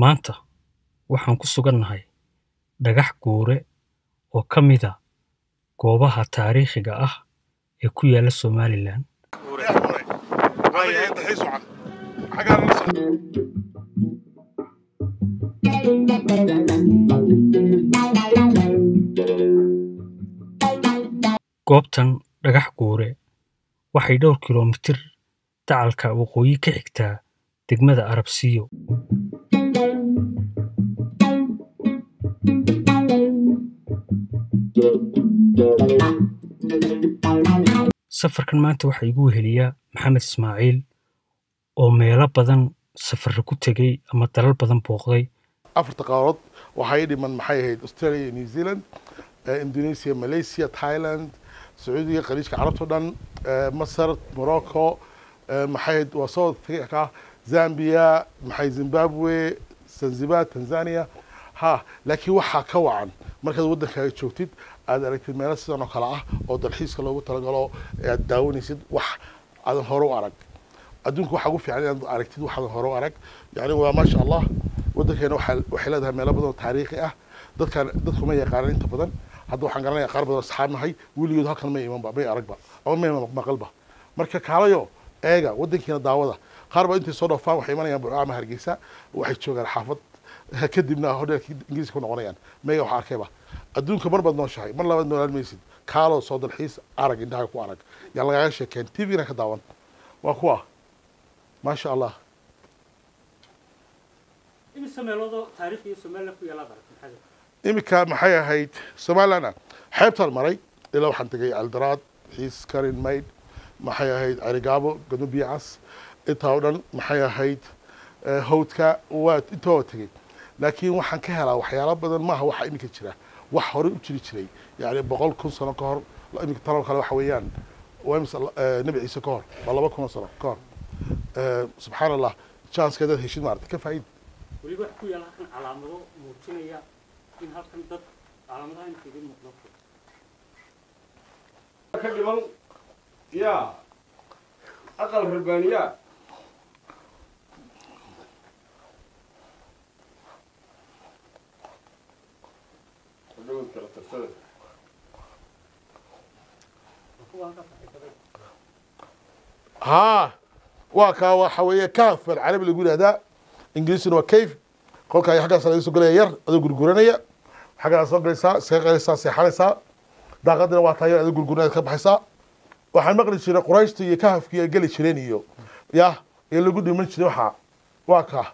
Maanta waxaan ku sugannahay Dhagax Guure oo ka mid ah goobaha taariikhiga ah ee ku yaalla Somaliland. Goobtan Dhagax Guure waxay dhowr kiiloomitir dacalka waqooyi ka xigtaa degmada Arabsiyo. Safarkan maanta waxaa igu weheliyaa Maxamed Ismaaciil oo meelo badan safarro ku tegey ama dalal badan booqday. Afarta qaaradood waxaa ii dhiman maxay ahayd Australia iyo New Zealand, Indonesia, Malaysia, Thailand, Sacuudiga, Khaliijka Carabta o dhan, Masar, Morocco, maxay ahayd waa soo tagay ka Zambia, maxay Zimbabwe, Zanzibar, Tanzania. Ha, laakiin waxaa ka wacan markaad waddankaaga joogtid aad aragtid meelo sidan oo kale ah oo dalxiiska loogu talagalo ee aad daawanaysid wax aadan hore u arag. Adduunka waxaa ugu fiican inaad aragtid waxaadan hore u arag. Yani waa maasha Allah, waddankeena waxay leedahay meelo badan oo taariikhi ah. Dadkan dadku ma yaqaanaan inta badan. Hadda waxaan garanayaa qaar badan oo asxaab nahay weligood halkan may imanba, may aragba ama may maqalba. Marka kaalayo eega waddankiina daawada. Qaar baa intay soo dhoofaan waxay imanayaan Burco ama Hargeysa, waxay joogaan xaafad, kadibna hotelka Ingiriiska ku noqonayaan. Meega waxa arkayba adduunka mar baad nooshahay, mar labaad noolaan maysid. Kaalo soo dalxiis, arag, indhaha ku arag, yaan lagaaga sheekeen, TV-na ka daawan. Waa kuwa maasha Allah. Imise meeloodoo taariikhiga Somaliland ku yaalla aragtay, Maxamed? Iminka maxay ahayd Somaliland xeebtaan maray ilaa waxaan tegay Ceeldaraad, Xiis, Karin, Maydh, maxay ahayd Cerigaabo, Godmo Biyacas, intaa oo dhan maxay ahayd hawdka waa intaa waa tegey. Laakiin waxaan ka helaa waxyaalo badan maaha waxa iminka jira, wax horey u jiri jiray, yacni 100,000 sano ka hor. Iminka tanoo kale waxa weeyaan waa imise Nebi Ciise ka hor, waa 2000 sano ka hor. Subxaan Allah, chance-ka hadaad heshid maaragtay ka faa'iid. Weliba waxa ku yaalla halkan calaamado muujinaya in halkan dad calaamadaha inta idin muuqdo ka dhiman yaa aqal rabbaaniyaa. Hadhow kala tarsada. Kuwa halkaas waxay haa, waa kaa, waxa weeye kahf bal carabi lagu yidhahdaa, Ingiriisina waa cave. Kolka ay xaggaas laga soo gelaya yar adoo gurguranaya, xaggaas soo galaysaa, iskaga qalaysaa, seexanaysaa. Daaqadina waa taa yar adoo gurguranaya ka baxaysaa. Waxaan maqli jiray Qurayshta iyo kahafkii ay geli jireen iyo yah ee lagu dhiman jiray. Waxaa waa kaa.